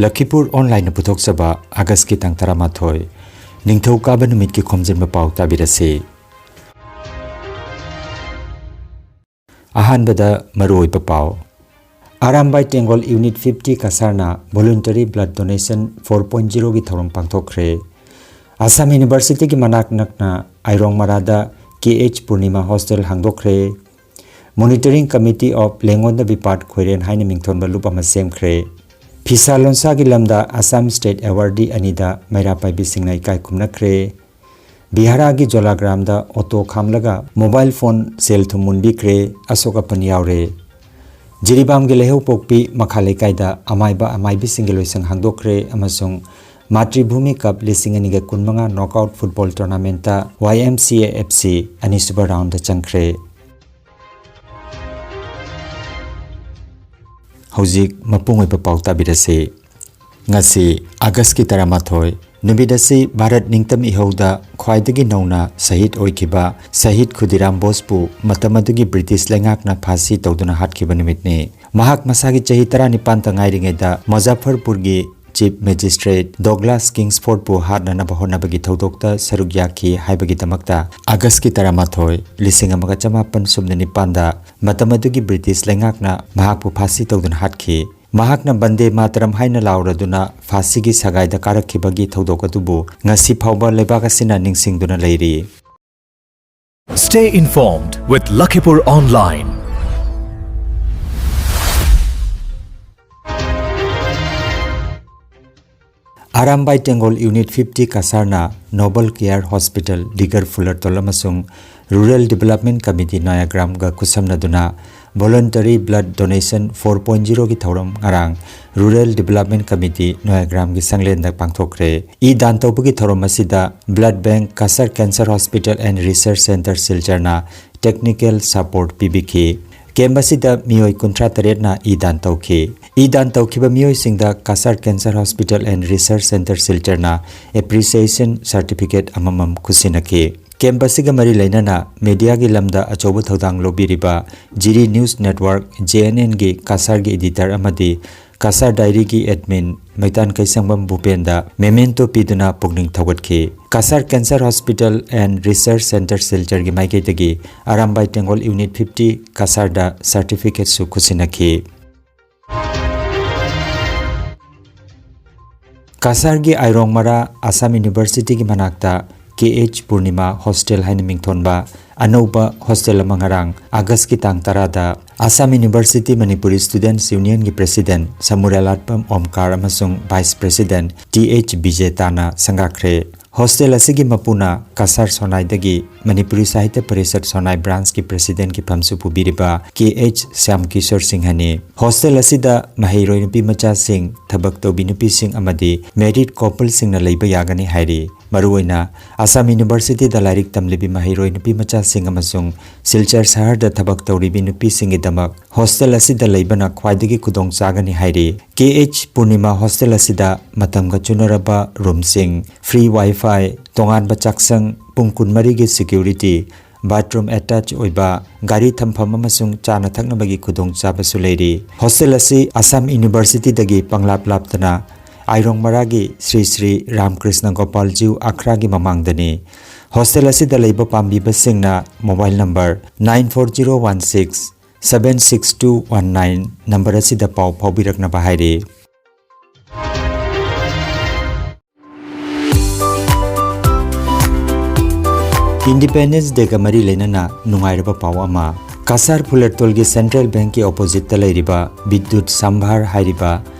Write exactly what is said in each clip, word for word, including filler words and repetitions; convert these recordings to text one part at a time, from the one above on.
ꯂꯈꯤꯄꯨꯔ ꯑꯣꯟꯂꯥꯏꯟꯅ ꯄꯨꯊꯣꯛꯆꯕ ꯑꯥꯒꯁꯀꯤ ꯇꯥꯡ ꯇꯔꯥꯃꯥꯊꯣꯏ, ꯅꯤꯡꯊꯧꯀꯥꯕ ꯅꯨꯃꯤꯠꯀꯤ ꯈꯣꯝꯖꯤꯟꯕ ꯄꯥꯎ ꯇꯥꯕꯤꯔꯁꯤ꯫ ꯑꯍꯥꯟꯕꯗ ꯃꯔꯨꯑꯣꯏꯕ ꯄꯥꯎ꯫ ꯑꯔꯥꯝꯕꯥꯏ ꯇꯦꯡꯒꯣꯜ ꯌꯨꯅꯤꯠ ꯐꯤꯐꯇꯤ ꯀꯁꯥꯔꯅ voluntary blood donation four point zero ꯒꯤ ꯊꯧꯔꯝ ꯄꯥꯡꯊꯣꯛꯈ꯭ꯔꯦ꯫ ꯑꯁꯥꯝ ꯌꯨꯅꯤꯚꯔꯁꯤꯇꯤꯒꯤ ꯃꯅꯥꯛ ꯅꯛꯅ ꯑꯥꯏꯔꯣꯡ ꯃꯔꯥꯗ ꯀꯦ ꯑꯩꯆ ꯄꯨꯔꯅꯤꯃꯥ ꯍꯣꯁꯇꯦꯜ ꯍꯥꯡꯗꯣꯛꯈ꯭ꯔꯦ꯫ Monitoring Committee of ꯂꯦꯡꯉꯣꯟꯗ ꯕꯤꯄꯥꯠ ꯈꯣꯏꯔꯦꯟ ꯍꯥꯏꯅ ꯃꯤꯡꯊꯣꯟꯕ ꯂꯨꯞ ꯑꯃ ꯁꯦꯝꯈ꯭ꯔꯦ꯫ ꯐꯤꯁꯥ ꯂꯣꯟꯁꯥꯒꯤ ꯂꯝꯗ ꯑꯁꯥꯝ ꯁ꯭ꯇꯦꯠ ꯑꯦꯋꯥꯔꯗꯤ ꯑꯅꯤꯗ ꯃꯩꯔꯥ ꯄꯥꯏꯕꯤꯁꯤꯡꯅ ꯏꯀꯥꯏ ꯈꯨꯝꯅꯈ꯭ꯔꯦ꯫ ꯕꯤꯍꯥꯔꯥꯒꯤ ꯖꯣꯂꯥꯒ꯭ꯔꯥꯝꯗ ꯑꯣꯇꯣ ꯈꯥꯝꯂꯒ ꯃꯣꯕꯥꯏꯜ ꯐꯣꯟ ꯁꯦꯜ ꯊꯨꯝ ꯃꯨꯟꯕꯤꯈ꯭ꯔꯦ꯫ ꯑꯁꯣꯛ ꯑꯄꯟ ꯌꯥꯎꯔꯦ꯫ ꯖꯤꯔꯤꯕꯥꯝꯒꯤ ꯂꯩꯍꯧꯄꯣꯛꯄꯤ ꯃꯈꯥ ꯂꯩꯀꯥꯏꯗ ꯑꯃꯥꯏꯕ ꯑꯃꯥꯏꯕꯤꯁꯤꯡꯒꯤ ꯂꯣꯏꯁꯪ ꯍꯥꯡꯗꯣꯛꯈ꯭ꯔꯦ ꯑꯃꯁꯨꯡ ꯃꯥꯇ꯭ꯔꯤꯚꯨꯃꯤ ꯀꯞ ꯂꯤꯁꯤꯡ ꯑꯅꯤꯒ ꯀꯨꯟꯃꯉꯥ knockout football ꯇꯣꯔꯅꯥꯃꯦꯟꯠꯇ Y M C A F C ꯑꯅꯤꯁꯨꯕ ꯔꯥꯎꯟꯗ ꯆꯪꯈ꯭ꯔꯦ꯫ ꯍꯧꯖꯤꯛ ꯃꯄꯨꯡ ꯑꯣꯏꯕ ꯄꯥꯎ ꯇꯥꯕꯤꯔꯁꯤ꯫ ꯉꯁꯤ ꯑꯥꯒꯁꯀꯤ ꯇꯔꯥꯃꯥꯊꯣꯏ, ꯅꯨꯃꯤꯠ ꯑꯁꯤ ꯚꯥꯔꯠ ꯅꯤꯡꯇꯝ ꯏꯍꯧꯗ ꯈ꯭ꯋꯥꯏꯗꯒꯤ ꯅꯧꯅ ꯁꯍꯤꯗ ꯑꯣꯏꯈꯤꯕ ꯁꯍꯤꯗ ꯈꯨꯗꯤꯔꯥꯝ ꯕꯣꯁꯄꯨ ꯃꯇꯝ ꯑꯗꯨꯒꯤ ꯕ꯭ꯔꯤꯇꯤꯁ ꯂꯩꯉꯥꯛꯅ ꯐꯥꯁꯤ ꯇꯧꯗꯨꯅ ꯍꯥꯠꯈꯤꯕ ꯅꯨꯃꯤꯠꯅꯤ꯫ ꯃꯍꯥꯛ ꯃꯁꯥꯒꯤ ꯆꯍꯤ ꯇꯔꯥꯅꯤꯄꯥꯟꯇ ꯉꯥꯏꯔꯤꯉꯩꯗ ꯃꯨꯖꯥꯐꯔꯄꯨꯔꯒꯤ ꯆꯤꯐ ꯃꯦꯖꯤꯁꯇ꯭ꯔꯦꯠ ꯗꯣꯒꯂꯥꯁ ꯀꯤꯡꯁꯐꯣꯔꯗꯄꯨ ꯍꯥꯠꯅꯅꯕ ꯍꯣꯠꯅꯕꯒꯤ ꯊꯧꯗꯣꯛꯇ ꯁꯔꯨꯛ ꯌꯥꯈꯤ ꯍꯥꯏꯕꯒꯤꯗꯃꯛꯇ ꯑꯥꯒꯁꯀꯤ ꯇꯔꯥꯃꯥꯊꯣꯏ, ꯂꯤꯁꯤꯡ ꯑꯃꯒ ꯆꯃꯥꯄꯟ ꯁꯨꯞꯅ ꯅꯤꯄꯥꯟꯗ ꯃꯇꯝ ꯑꯗꯨꯒꯤ ꯕ꯭ꯔꯤꯇꯤꯁ ꯂꯩꯉꯥꯛꯅ ꯃꯍꯥꯛꯄꯨ ꯐꯥꯁꯤ ꯇꯧꯗꯨꯅ ꯍꯥꯠꯈꯤ꯫ ꯃꯍꯥꯛꯅ "ꯕꯟꯗꯦ ꯃꯥꯇꯔꯝ" ꯍꯥꯏꯅ ꯂꯥꯎꯔꯗꯨꯅ ꯐꯥꯁꯤꯒꯤ ꯁꯒꯥꯏꯗ ꯀꯥꯔꯛꯈꯤꯕꯒꯤ ꯊꯧꯗꯣꯛ ꯑꯗꯨꯕꯨ ꯉꯁꯤ ꯐꯥꯎꯕ ꯂꯩꯕꯥꯛ ꯑꯁꯤꯅ ꯅꯤꯡꯁꯤꯡꯗꯨꯅ ꯂꯩꯔꯤ꯫ Stay informed with Lakhipur Online. Arambai Tenggol unit fifty ꯀꯁꯥꯔꯅ noble care hospital Digar Phulertal ꯑꯃꯁꯨꯡ ꯔꯨꯔꯦꯜ ꯗꯤꯕꯦꯂꯞꯃꯦꯟꯠ ꯀꯃꯤꯇꯤ ꯅꯣꯌꯥꯒ꯭ꯔꯥꯝꯒ ꯈꯨꯠꯁꯝꯅꯗꯨꯅ voluntary blood donation four point zero ꯒꯤ ꯊꯧꯔꯝ ꯉꯔꯥꯡ ꯔꯨꯔꯦꯜ ꯗꯤꯕꯦꯂꯞꯃꯦꯟꯠ ꯀꯃꯤꯇꯤ ꯅꯣꯌꯥꯒ꯭ꯔꯥꯝꯒꯤ ꯁꯪꯂꯦꯟꯗ ꯄꯥꯡꯊꯣꯛꯈ꯭ꯔꯦ꯫ ꯏ ꯗꯥꯟ ꯇꯧꯕꯒꯤ ꯊꯧꯔꯝ ꯑꯁꯤꯗ Blood Bank, Kasar Cancer Hospital and Research Centre ꯁꯤꯜꯆꯔꯅ technical support ꯄꯤꯕꯤꯈꯤ꯫ ꯀꯦꯝꯞ ꯑꯁꯤꯗ ꯃꯤꯑꯣꯏ ꯀꯨꯟꯊ꯭ꯔꯥ ꯇꯔꯦꯠꯅ ꯏ ꯗꯥꯟ ꯇꯧꯈꯤ꯫ ꯏ ꯗꯥꯟ ꯇꯧꯈꯤꯕ ꯃꯤꯑꯣꯏꯁꯤꯡꯗ Kasar Cancer Hospital and Research Centre ꯁꯤꯜꯆꯔꯅ appreciation certificate ꯑꯃꯃꯝ ꯈꯨꯠꯁꯤꯟꯅꯈꯤ꯫ ꯀꯦꯝꯞ ꯑꯁꯤꯒ ꯃꯔꯤ ꯂꯩꯅꯅ ꯃꯦꯗꯤꯌꯥꯒꯤ ꯂꯝꯗ ꯑꯆꯧꯕ ꯊꯧꯗꯥꯡ ꯂꯧꯕꯤꯔꯤꯕ Jiri news network, J N ꯑꯦꯟꯒꯤ ꯀꯁꯥꯔꯒꯤ ꯏꯗꯤꯇꯔ ꯑꯃꯗꯤ ꯀꯁꯥꯔ ꯗꯥꯏꯔꯤꯒꯤ ꯑꯦꯗꯃꯤꯟ ꯃꯩꯇꯥꯟ ꯀꯩꯁꯪꯕꯝ ꯚꯨꯄꯦꯟꯗ ꯃꯦꯃꯦꯟꯇꯣ ꯄꯤꯗꯨꯅ ꯄꯨꯛꯅꯤꯡ ꯊꯧꯒꯠꯈꯤ꯫ Cachar Cancer Hospital and Research Centre ꯁꯤꯜꯆꯔꯒꯤ ꯃꯥꯏꯀꯩꯗꯒꯤ ꯑꯔꯥꯝꯕꯥꯏ ꯇꯦꯡꯒꯣꯜ ꯌꯨꯅꯤꯠ ꯐꯤꯐꯇꯤ ꯀꯁꯥꯔꯗ ꯁꯥꯔꯇꯤꯐꯤꯀꯦꯠꯁꯨ ꯈꯨꯠꯁꯤꯟꯅꯈꯤ꯫ ꯀꯁꯥꯔꯒꯤ ꯑꯥꯏꯔꯣꯡꯃꯔꯥ ꯑꯁꯥꯝ ꯌꯨꯅꯤꯚꯔꯁꯤꯇꯤꯒꯤ ꯃꯅꯥꯛꯇ ꯀꯦ ꯑꯩꯆ ꯄꯨꯔꯅꯤꯃꯥ ꯍꯣꯁꯇꯦꯜ ꯍꯥꯏꯅ ꯃꯤꯡꯊꯣꯟꯕ ꯑꯅꯧꯕ ꯍꯣꯁꯇꯦꯜ ꯑꯃ ꯉꯔꯥꯡ ꯑꯥꯒꯁꯀꯤ ꯇꯥꯡ ꯇꯔꯥꯗ ꯑꯁꯥꯝ ꯌꯨꯅꯤꯚꯔꯁꯤꯇꯤ ꯃꯅꯤꯄꯨꯔꯤ ꯁ꯭ꯇꯨꯗꯦꯟꯠꯁ ꯌꯨꯅꯤꯌꯟꯒꯤ ꯄ꯭ꯔꯦꯁꯤꯗꯦꯟꯠ ꯁꯃꯨꯔꯦꯂꯥꯠꯄꯝ ꯑꯣꯝꯀꯥꯔ ꯑꯃꯁꯨꯡ ꯚꯥꯏꯁ ꯄ꯭ꯔꯦꯁꯤꯗꯦꯟꯠ ꯇꯤ ꯑꯩꯆ ꯕꯤꯖꯦꯇꯥꯅ ꯁꯪꯒꯥꯈ꯭ꯔꯦ꯫ ꯍꯣꯁꯇꯦꯜ ꯑꯁꯤꯒꯤ ꯃꯄꯨꯅ ꯀꯁꯥꯔ ꯁꯣꯅꯥꯏꯗꯒꯤ ꯃꯅꯤꯄꯨꯔꯤ ꯁꯥꯍꯤꯇ꯭ꯌ ꯄꯔꯤꯁꯠ ꯁꯣꯅꯥꯏ ꯕ꯭ꯔꯥꯟꯁꯀꯤ ꯄ꯭ꯔꯦꯁꯤꯗꯦꯟꯠꯀꯤ ꯐꯝꯁꯨ ꯄꯨꯕꯤꯔꯤꯕ ꯀꯦ ꯑꯩꯆ ꯁ꯭ꯌꯥꯝ ꯀꯤꯁꯣꯔ ꯁꯤꯡꯍꯅꯤ꯫ ꯍꯣꯁꯇꯦꯜ ꯑꯁꯤꯗ ꯃꯍꯩꯔꯣꯏ ꯅꯨꯄꯤ ꯃꯆꯥꯁꯤꯡ, ꯊꯕꯛ ꯇꯧꯕꯤ ꯅꯨꯄꯤꯁꯤꯡ ꯑꯃꯗꯤ ꯃꯦꯔꯤꯠ ꯀꯣꯄꯜꯁꯤꯡꯅ ꯂꯩꯕ ꯌꯥꯒꯅꯤ ꯍꯥꯏꯔꯤ꯫ ꯃꯔꯨꯑꯣꯏꯅ ꯑꯁꯥꯝ ꯌꯨꯅꯤꯚꯔꯁꯤꯇꯤꯗ ꯂꯥꯏꯔꯤꯛ ꯇꯝꯂꯤꯕꯤ ꯃꯍꯩꯔꯣꯏ ꯅꯨꯄꯤ ꯃꯆꯥꯁꯤꯡ ꯑꯃꯁꯨꯡ ꯁꯤꯜꯆꯔ ꯁꯍꯔꯗ ꯊꯕꯛ ꯇꯧꯔꯤꯕꯤ ꯅꯨꯄꯤꯁꯤꯡꯒꯤꯗꯃꯛ ꯍꯣꯁꯇꯦꯜ ꯑꯁꯤꯗ ꯂꯩꯕꯅ ꯈ꯭ꯋꯥꯏꯗꯒꯤ ꯈꯨꯗꯣꯡ ꯆꯥꯒꯅꯤ ꯍꯥꯏꯔꯤ꯫ ꯀꯦ ꯑꯩꯆ ꯄꯨꯔꯅꯤꯃꯥ ꯍꯣꯁꯇꯦꯜ ꯑꯁꯤꯗ ꯃꯇꯝꯒ ꯆꯨꯅꯔꯕ ꯔꯨꯝꯁꯤꯡ, ꯐ꯭ꯔꯤ ꯋꯥꯏꯐꯥꯏ, ꯇꯣꯉꯥꯟꯕ ꯆꯥꯛꯁꯪ, ꯄꯨꯡ ꯀꯨꯟꯃꯔꯤꯒꯤ ꯁꯦꯀ꯭ꯌꯨꯔꯤꯇꯤ, ꯕꯥꯊꯔꯨꯝ ꯑꯦꯇꯥꯆ ꯑꯣꯏꯕ, ꯒꯥꯔꯤ ꯊꯝꯐꯝ ꯑꯃꯁꯨꯡ ꯆꯥꯅ ꯊꯛꯅꯕꯒꯤ ꯈꯨꯗꯣꯡꯆꯥꯕꯁꯨ ꯂꯩꯔꯤ꯫ ꯍꯣꯁꯇꯦꯜ ꯑꯁꯤ ꯑꯁꯥꯝ ꯌꯨꯅꯤꯚꯔꯁꯤꯇꯤꯗꯒꯤ ꯄꯪꯂꯥꯞ ꯂꯥꯞꯇꯅ ꯑꯥꯏꯔꯣꯡ ꯃꯔꯥꯒꯤ ꯁ꯭ꯔꯤ ꯁ꯭ꯔꯤ ꯔꯥꯝꯀ꯭ꯔꯤꯁꯅ ꯒꯣꯄꯥꯜ ꯖꯤꯎ ꯑꯈ꯭ꯔꯥꯒꯤ ꯃꯃꯥꯡꯗꯅꯤ꯫ ꯍꯣꯁꯇꯦꯜ ꯑꯁꯤꯗ ꯂꯩꯕ ꯄꯥꯝꯕꯤꯕꯁꯤꯡꯅ mobile number nine four zero one six seven six two one nine number ꯑꯁꯤꯗ ꯄꯥꯎ ꯐꯥꯎꯕꯤꯔꯛꯅꯕ ꯍꯥꯏꯔꯤ꯫ ꯏꯟꯗꯤꯄꯦꯟꯗꯦꯟꯁ ꯗꯦꯒ ꯃꯔꯤ ꯂꯩꯅꯅ ꯅꯨꯡꯉꯥꯏꯔꯕ ꯄꯥꯎ ꯑꯃ꯫ ꯀꯁꯥꯔ ꯐꯨꯂꯔꯇꯣꯜꯒꯤ ꯁꯦꯟꯇ꯭ꯔꯦꯜ ꯕꯦꯡꯛꯀꯤ ꯑꯣꯄꯣꯖꯤꯠꯇ ꯂꯩꯔꯤꯕ ꯕꯤꯗ꯭ꯌꯨꯠ ꯁꯝꯚꯥꯔ ꯍꯥꯏꯔꯤꯕ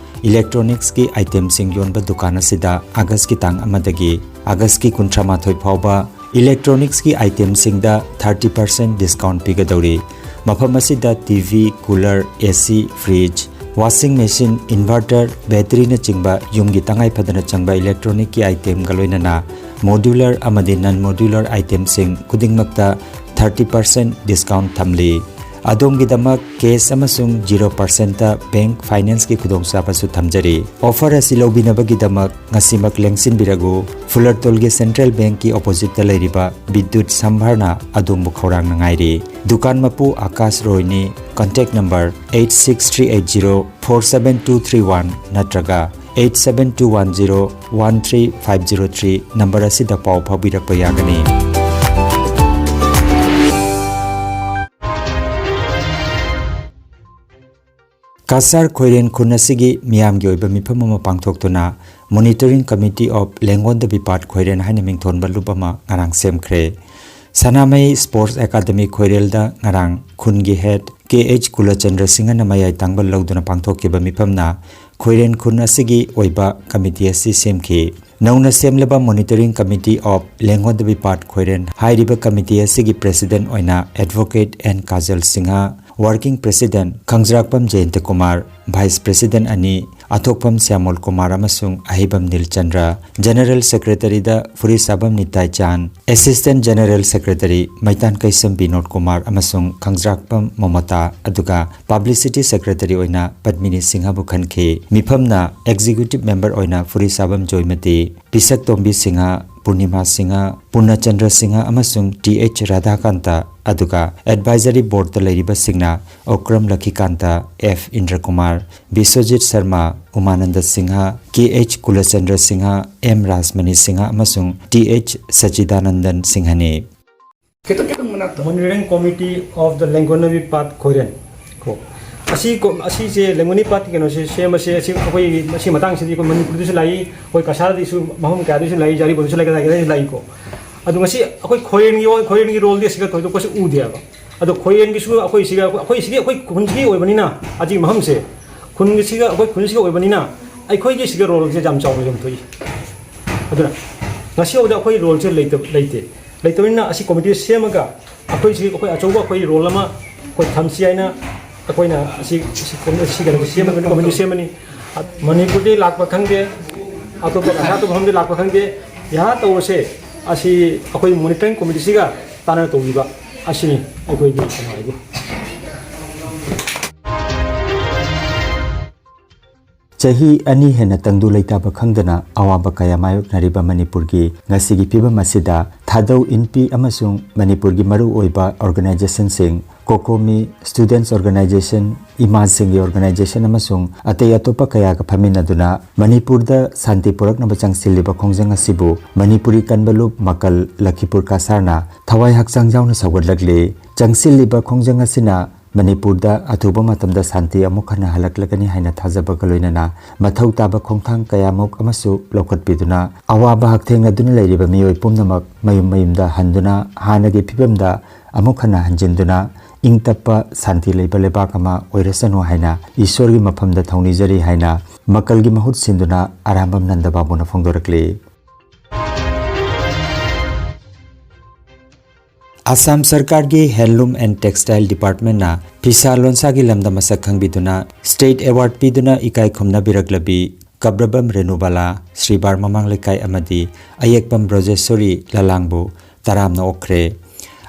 ꯏꯂꯦꯛꯇ꯭ꯔꯣꯅꯤꯛꯁꯀꯤ ꯑꯥꯏꯇꯦꯝꯁꯤꯡ ꯌꯣꯟꯕ ꯗꯨꯀꯥꯟ ꯑꯁꯤꯗ ꯑꯥꯒꯁꯀꯤ ꯇꯥꯡ ꯑꯃꯗꯒꯤ ꯑꯥꯒꯁꯀꯤ ꯀꯨꯟꯊ꯭ꯔꯥꯃꯥꯊꯣꯏ ꯐꯥꯎꯕ ꯏꯂꯦꯛꯇ꯭ꯔꯣꯅꯤꯛꯁꯀꯤ ꯑꯥꯏꯇꯦꯝꯁꯤꯡꯗ thirty percent discount ꯄꯤꯒꯗꯧꯔꯤ꯫ ꯃꯐꯝ ꯑꯁꯤꯗ ꯇꯤ ꯚꯤ, cooler, ꯑꯦ ꯁꯤ, fridge, washing machine, inverter, batteryꯅꯆꯤꯡꯕ ꯌꯨꯝꯒꯤ ꯇꯉꯥꯏ ꯐꯗꯅ ꯆꯪꯕ ꯏꯂꯦꯛꯇ꯭ꯔꯣꯅꯤꯛꯀꯤ ꯑꯥꯏꯇꯦꯝꯒ ꯂꯣꯏꯅꯅ modular ꯑꯃꯗꯤ non modular itemꯁꯤꯡ ꯈꯨꯗꯤꯡꯃꯛꯇ thirty percent discount ꯊꯝꯂꯤ꯫ ꯑꯗꯣꯝꯒꯤꯗꯃꯛ cash ꯑꯃꯁꯨꯡ zero percent bank financeꯀꯤ ꯈꯨꯗꯣꯡꯆꯥꯕꯁꯨ ꯊꯝꯖꯔꯤ꯫ Offer ꯑꯁꯤ ꯂꯧꯕꯤꯅꯕꯒꯤꯗꯃꯛ ꯉꯁꯤꯃꯛ ꯂꯦꯡꯁꯤꯟꯕꯤꯔꯒꯨ꯫ ꯐꯨꯂꯔꯇꯣꯜꯒꯤ Central Bankꯀꯤ oppositeꯇ ꯂꯩꯔꯤꯕ ꯕꯤꯗ꯭ꯌꯨꯠ ꯁꯝꯚꯥꯔꯅ ꯑꯗꯣꯝꯕꯨ ꯈꯧꯔꯥꯡꯅ ꯉꯥꯏꯔꯤ꯫ ꯗꯨꯀꯥꯟ ꯃꯄꯨ Akash ꯔꯣꯏꯅꯤ꯫ Contact number eight six three eight zero four seven two three one ꯅꯠꯇ꯭ꯔꯒ eight seven two one zero one three five zero three number ꯑꯁꯤꯗ ꯄꯥꯎ ꯐꯥꯎꯕꯤꯔꯛꯄ ꯌꯥꯒꯅꯤ꯫ ꯀꯁꯥꯔ ꯈꯣꯏꯔꯦꯟ ꯈꯨꯟ ꯑꯁꯤꯒꯤ ꯃꯤꯌꯥꯝꯒꯤ ꯑꯣꯏꯕ ꯃꯤꯐꯝ ꯑꯃ ꯄꯥꯡꯊꯣꯛꯇꯨꯅ Monitoring Committee of Lengon the Bipat ꯈꯣꯏꯔꯦꯟ ꯍꯥꯏꯅ ꯃꯤꯡꯊꯣꯟꯕ ꯂꯨꯞ ꯑꯃ ꯉꯔꯥꯡ ꯁꯦꯝꯈ꯭ꯔꯦ꯫ ꯁꯅꯥꯃꯍꯤ Sports Academy ꯈꯣꯏꯔꯦꯜꯗ ꯉꯔꯥꯡ ꯈꯨꯟꯒꯤ head ꯀꯦ ꯑꯩꯆ ꯀꯨꯂꯆꯟꯗ꯭ꯔ ꯁꯤꯡꯍꯅ ꯃꯌꯥꯏ ꯇꯥꯡꯕ ꯂꯧꯗꯨꯅ ꯄꯥꯡꯊꯣꯛꯈꯤꯕ ꯃꯤꯐꯝꯅ ꯈꯣꯏꯔꯦꯟ ꯈꯨꯟ ꯑꯁꯤꯒꯤ ꯑꯣꯏꯕ committee ꯑꯁꯤ ꯁꯦꯝꯈꯤ꯫ ꯅꯧꯅ ꯁꯦꯝꯂꯕ Monitoring Committee of Lengon the Bipat ꯈꯣꯏꯔꯦꯟ ꯍꯥꯏꯔꯤꯕ committee ꯑꯁꯤꯒꯤ president ꯑꯣꯏꯅ Advocate N Kajal Singha, working president Khangjrakpam Jayanta Kumar, vice president ꯑꯅꯤ ꯑꯊꯣꯛꯐꯝ ꯁ꯭ꯌꯥꯃꯣꯜ ꯀꯨꯃꯥꯔ ꯑꯃꯁꯨꯡ ꯑꯍꯩꯕꯝ ꯅꯤꯜꯆꯟꯗ꯭ꯔ, general secretaryꯗ ꯐꯨꯔꯤꯁꯥꯕꯝ ꯅꯤꯇꯥꯏ ꯆꯥꯟ, assistant general secretary ꯃꯩꯇꯥꯟ ꯀꯩꯁꯝ Vinod Kumar ꯑꯃꯁꯨꯡ ꯈꯪꯖ꯭ꯔꯥꯛꯄꯝ ꯃꯃꯇꯥ, ꯑꯗꯨꯒ publicity secretary ꯑꯣꯏꯅ ꯄꯗꯃꯤꯅꯤ ꯁꯤꯡꯍꯕꯨ ꯈꯟꯈꯤ꯫ ꯃꯤꯐꯝꯅ executive member ꯑꯣꯏꯅ ꯐꯨꯔꯤꯁꯥꯕꯝ ꯖꯣꯏꯃꯇꯤ, ꯄꯤꯁꯛꯇꯣꯝꯕꯤ ꯁꯤꯡꯍ, ꯄꯨꯔꯅꯤꯃꯥ ꯁꯤꯡꯍ, ꯄꯨꯔꯅꯆꯟꯗ꯭ꯔ ꯁꯤꯡꯍ ꯑꯃꯁꯨꯡ ꯇꯤ ꯑꯩꯆ ꯔꯥꯙꯥꯀꯥꯟꯇ, ꯑꯗꯨꯒ advisory boardꯇ ꯂꯩꯔꯤꯕꯁꯤꯡꯅ ꯑꯣꯀ꯭ꯔꯝ ꯂꯈꯤꯀꯥꯟꯇ, ꯑꯦꯐ ꯏꯟꯗ꯭ꯔꯀꯨꯃꯥꯔ, ꯕꯤꯁ꯭ꯋꯖꯤꯠ ꯁꯔꯃ, ꯎꯃꯥꯅꯟꯗ ꯁꯤꯡꯍ, ꯀꯦ ꯑꯩꯆ ꯀꯨꯂꯆꯟꯗ꯭ꯔ ꯁꯤꯡꯍ, ꯑꯦꯝ ꯔꯥꯖꯃꯅꯤ ꯁꯤꯡꯍ ꯑꯃꯁꯨꯡ ꯇꯤ ꯑꯩꯆ ꯁꯆꯤꯗꯥꯅꯟꯗꯟ ꯁꯤꯡꯍꯅꯤ꯫ ꯈꯤꯇꯪ ꯈꯤꯇꯪ ꯃꯅꯥꯛꯇ꯫ Monitoring Committee of the Lengon the Bipat ꯈꯣꯏꯔꯦꯟ ꯀꯣ꯫ ꯑꯁꯤ ꯀꯣ-, ꯑꯁꯤꯁꯦ ꯂꯦꯡꯒꯣꯅꯤ ꯄꯥꯠꯀꯤ ꯀꯩꯅꯣꯁꯦ ꯁꯦꯝꯕꯁꯦ ꯑꯁꯤ ꯑꯩꯈꯣꯏ ꯃꯁꯤ ꯃꯇꯥꯡꯁꯤꯗꯤ ꯑꯩꯈꯣꯏ ꯃꯅꯤꯄꯨꯔꯗꯁꯨ ꯂꯥꯛꯏ, ꯑꯩꯈꯣꯏ ꯀꯁꯥꯔꯗꯁꯨ ꯃꯐꯝ ꯀꯌꯥꯗꯁꯨ ꯂꯥꯛꯏ, ꯖꯥꯔꯤꯕꯝꯗꯁꯨ ꯂꯥꯛꯏ, ꯀꯗꯥꯏ ꯀꯗꯥꯏꯗꯁꯨ ꯂꯥꯛꯏꯀꯣ꯫ ꯑꯗꯣ ꯉꯁꯤ ꯑꯩꯈꯣꯏ ꯈꯣꯏꯔꯦꯟꯒꯤ, ꯈꯣꯏꯔꯦꯟꯒꯤ roleꯗꯤ ꯑꯁꯤꯒ ꯊꯣꯏꯗꯣꯛꯄꯁꯨ ꯎꯗꯦꯕ꯫ ꯑꯗꯣ ꯈꯣꯏꯔꯦꯟꯒꯤꯁꯨ ꯑꯩꯈꯣꯏ ꯁꯤꯒ, ꯑꯩꯈꯣꯏ ꯁꯤꯒꯤ, ꯑꯩꯈꯣꯏ ꯈꯨꯟꯁꯤꯒꯤ ꯑꯣꯏꯕꯅꯤꯅ, ꯑꯁꯤꯒꯤ ꯃꯐꯝꯁꯦ ꯈꯨꯟꯒꯤꯁꯤꯒ, ꯑꯩꯈꯣꯏ ꯈꯨꯟꯁꯤꯒ ꯑꯣꯏꯕꯅꯤꯅ ꯑꯩꯈꯣꯏꯒꯤ ꯁꯤꯒ roleꯁꯦ ꯌꯥꯝ ꯆꯥꯎꯅ ꯌꯥꯝ ꯊꯣꯛꯏ꯫ ꯑꯗꯨꯅ ꯉꯁꯤ ꯐꯥꯎꯗ ꯑꯩꯈꯣꯏ roleꯁꯦ ꯂꯩꯇ-, ꯂꯩꯇꯦ꯫ ꯂꯩꯇꯕꯅꯤꯅ ꯑꯁꯤ committee ꯁꯦꯝꯃꯒ ꯑꯩꯈꯣꯏꯁꯤ, ꯑꯩꯈꯣꯏ ꯑꯆꯧꯕ ꯑꯩꯈꯣꯏ role ꯑꯃ ꯑꯩꯈꯣꯏ ꯊꯝꯁꯤ ꯍꯥꯏꯅ ꯑꯩꯈꯣꯏꯅ ꯑꯁꯤ, ꯁꯤ ꯀꯩꯅꯣ ꯁꯦꯝꯃꯅꯤ, committee ꯁꯦꯝꯃꯅꯤ꯫ ꯃꯅꯤꯄꯨꯔꯗꯒꯤ ꯂꯥꯛꯄ ꯈꯪꯗꯦ, ꯑꯇꯣꯞꯄ ꯀꯁꯥꯔ ꯑꯇꯣꯞꯄ ꯃꯐꯝꯗꯒꯤ ꯂꯥꯛꯄ ꯈꯪꯗꯦ, ꯌꯥꯍꯥ ꯇꯧꯔꯁꯦ꯫ ꯑꯁꯤ ꯑꯩꯈꯣꯏ Monitoring Committeeꯁꯤꯒ ꯇꯥꯟꯅ ꯇꯧꯕꯤꯕ ꯑꯁꯤꯅꯤ ꯑꯩꯈꯣꯏꯒꯤ ꯀꯩꯅꯣ ꯍꯥꯏꯕꯨ꯫ ꯆꯍꯤ ꯑꯅꯤ ꯍꯦꯟꯅ ꯇꯪꯗꯨ ꯂꯩꯇꯥꯕ ꯈꯪꯗꯅ ꯑꯋꯥꯕ ꯀꯌꯥ ꯃꯥꯌꯣꯛꯅꯔꯤꯕ ꯃꯅꯤꯄꯨꯔꯒꯤ ꯉꯁꯤꯒꯤ ꯐꯤꯕꯝ ꯑꯁꯤꯗ ꯊꯥꯗꯧ ꯏꯟꯄꯤ ꯑꯃꯁꯨꯡ ꯃꯅꯤꯄꯨꯔꯒꯤ ꯃꯔꯨꯑꯣꯏꯕ organizationꯁꯤꯡ, ꯀꯣꯀꯣꯃꯤ, Students Organisation, ꯏꯃꯥꯁꯤꯡꯒꯤ organization ꯑꯃꯁꯨꯡ ꯑꯇꯩ ꯑꯇꯣꯞꯄ ꯀꯌꯥꯒ ꯐꯝꯃꯤꯟꯅꯗꯨꯅ ꯃꯅꯤꯄꯨꯔꯗ ꯁꯥꯟꯇꯤ ꯄꯨꯔꯛꯅꯕ ꯆꯪꯁꯤꯜꯂꯤꯕ ꯈꯣꯡꯖꯪ ꯑꯁꯤꯕꯨ ꯃꯅꯤꯄꯨꯔꯤ ꯀꯟꯕ ꯂꯨꯞ ꯃꯀꯜ ꯂꯈꯤꯄꯨꯔ ꯀꯁꯥꯔꯅ ꯊꯋꯥꯏ ꯍꯛꯆꯥꯡ ꯌꯥꯎꯅ ꯁꯧꯒꯠꯂꯛꯂꯤ꯫ ꯆꯪꯁꯤꯜꯂꯤꯕ ꯈꯣꯡꯖꯪ ꯑꯁꯤꯅ ꯃꯅꯤꯄꯨꯔꯗ ꯑꯊꯨꯕ ꯃꯇꯝꯗ ꯁꯥꯟꯇꯤ ꯑꯃꯨꯛ ꯍꯟꯅ ꯍꯜꯂꯛꯂꯒꯅꯤ ꯍꯥꯏꯅ ꯊꯥꯖꯕꯒ ꯂꯣꯏꯅꯅ ꯃꯊꯧ ꯇꯥꯕ ꯈꯣꯡꯊꯥꯡ ꯀꯌꯥꯃꯨꯛ ꯑꯃꯁꯨ ꯂꯧꯈꯠꯄꯤꯗꯨꯅ ꯑꯋꯥꯕ ꯍꯛꯊꯦꯡꯅꯗꯨꯅ ꯂꯩꯔꯤꯕ ꯃꯤꯑꯣꯏ ꯄꯨꯝꯅꯃꯛ ꯃꯌꯨꯝ ꯃꯌꯨꯝꯗ ꯍꯟꯗꯨꯅ ꯍꯥꯟꯅꯒꯤ ꯐꯤꯕꯝꯗ ꯑꯃꯨꯛ ꯍꯟꯅ ꯍꯟꯖꯤꯟꯗꯨꯅ ꯏꯪ ꯇꯞꯄ ꯁꯥꯟꯇꯤ ꯂꯩꯕ ꯂꯩꯕꯥꯛ ꯑꯃ ꯑꯣꯏꯔꯁꯅꯨ ꯍꯥꯏꯅ ꯏꯁꯣꯔꯒꯤ ꯃꯐꯝꯗ ꯊꯧꯅꯤꯖꯔꯤ ꯍꯥꯏꯅ ꯃꯀꯜꯒꯤ ꯃꯍꯨꯠ ꯁꯤꯟꯗꯨꯅ ꯑꯔꯥꯝꯕꯝ ꯅꯟꯗ ꯕꯥꯕꯨꯅ ꯐꯣꯡꯗꯣꯔꯛꯂꯤ꯫ ꯑꯁꯥꯝ ꯁꯔꯀꯥꯔꯒꯤ Handloom and Textile Departmentꯅ ꯐꯤꯁꯥ ꯂꯣꯟꯁꯥꯒꯤ ꯂꯝꯗ ꯃꯁꯛ ꯈꯪꯕꯤꯗꯨꯅ State Award ꯄꯤꯗꯨꯅ ꯏꯀꯥꯏ ꯈꯨꯝꯅꯕꯤꯔꯛꯂꯕꯤ ꯀꯕ꯭ꯔꯕꯝ ꯔꯦꯅꯨꯕꯥꯂꯥ, ꯁ꯭ꯔꯤꯕꯥꯔ ꯃꯃꯥꯡ ꯂꯩꯀꯥꯏ ꯑꯃꯗꯤ ꯑꯌꯦꯛꯄꯝ ꯕ꯭ꯔꯣꯖꯦꯁꯣꯔꯤ ꯂꯂꯥꯡꯕꯨ ꯇꯔꯥꯝꯅ ꯑꯣꯛꯈ꯭ꯔꯦ꯫